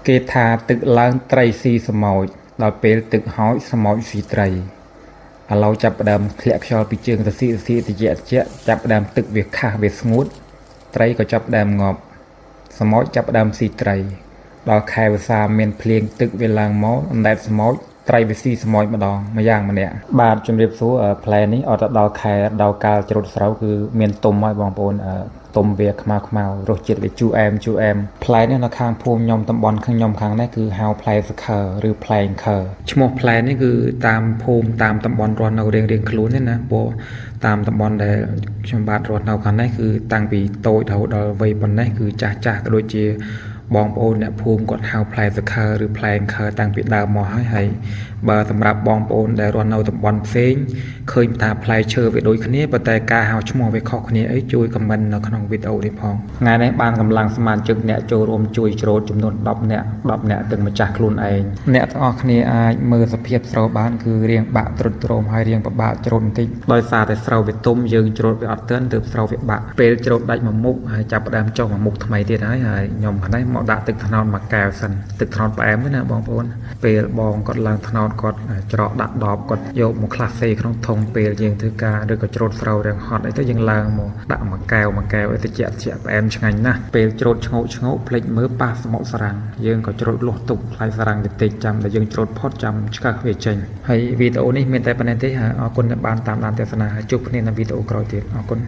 គេថាទឹកឡើងត្រីស៊ីស្មោចដល់ពេលទឹកហោចស្មោចស៊ីត្រីឥឡូវចាប់ផ្ដើមធ្លាក់ខ្យល់ពីជើងរស៊ីរស៊ីតិចតិចចាប់ផ្ដើមទឹកវាខាស់វាស្ងួតត្រីក៏ចាប់ផ្ដើមងាប់ស្មោចចាប់ផ្ដើមស៊ីត្រីដល់ខែវស្សាមានភ្លៀងទឹកវាឡើងមកអណ្ដែតស្មោចត្រីវាស៊ីស្មោចម្ដងម្យ៉ាងម្នាក់បាទជំរាបសួរផ្លែនេះអត់ទៅដល់ខែដល់កាលច្រូតស្រូវគឺមានទុំហើយបងប្អូនទុំវាខ្មៅខ្មៅរសជាតិវាជូរអែមជូរអែមផ្លែនេះនៅខាងភូមិខ្ញុំតំបន់ខាងខ្ញុំខាងនេះគឺហៅផ្លែសខើឬផ្លែខើឈ្មោះផ្លែនេះគឺតាមភូមិតាមតំបន់រស់នៅរៀងៗខ្លួនទេណាព្រោះតាមតំបន់ដែលខ្ញុំបាទរស់នៅខាងនេះគឺតាំងពីតូចរហូតដល់វ័យប៉ុណ្ណេះគឺចាស់ចាស់ក៏ដូចជាបងប្អូនអ្នកភូមិគាត់ហៅផ្លែសខើឬផ្លែខើតាំងពីដើមមកហើយហើយបើសម្រាប់បងប្អូនដែលរស់នៅតំបន់ផ្សេងឃើញថាផ្លែឈើវាដូចគ្នាប៉ុន្តែការហៅឈ្មោះវាខុសគ្នាអីជួយខមមិននៅក្នុងវីដេអូនេះផងថ្ងៃនេះបានកម្លាំងសមាជិកអ្នកចូលរួមជួយច្រូតចំនួន10នាក់10នាក់ទាំងម្ចាស់ខ្លួនឯងអ្នកទាំងអស់គ្នាអាចមើលសភាពស្រូវបានគឺរៀងបាក់ត្រុតត្រោមហើយរៀងពិបាកច្រូតបន្តិចដោយសារតែស្រូវវាទុំយើងច្រូតវាអត់ទាន់ទើបស្រូវវាបាក់ពេលច្រូតដាច់មួយមុខហើយចាប់ផ្ដើមចុះមួយមុខថ្មីទៀតហើយហើយខ្ញុំខាងនេះមកដាក់ទឹកត្នោតមួយកែវសិនទឹកត្នោតផ្អែមទេណាបងប្អូនពេលបងគាត់ឡើងត្នោតគាត់ច្រកដាក់ដបគាត់យកមកខ្លះសេក្នុងធុងពេលយើងធ្វើការឬក៏ច្រូតស្រូវរាងហត់អីទៅយើងឡើងមកដាក់មួយកែវមួយកែវអីទៅជាក់ជាក់ផ្អែមឆ្ងាញ់ណាស់ពេលច្រូតឆ្ងោកឆ្ងោកភ្លេចមើលប៉ះស្មុកសារាំងយើងក៏ច្រូតលុះទុកផ្លែសារាំងតិចចាំតែយើងច្រូតផុតចាំឆ្កឹះវាចេញហើយវីដេអូនេះមានតែប៉ុណ្្នេះទេអរគុណដែលបានតាមដានទស្សនាហើយជួបគ្នានៅវីដេអូក្រោយទៀតអរគុណ។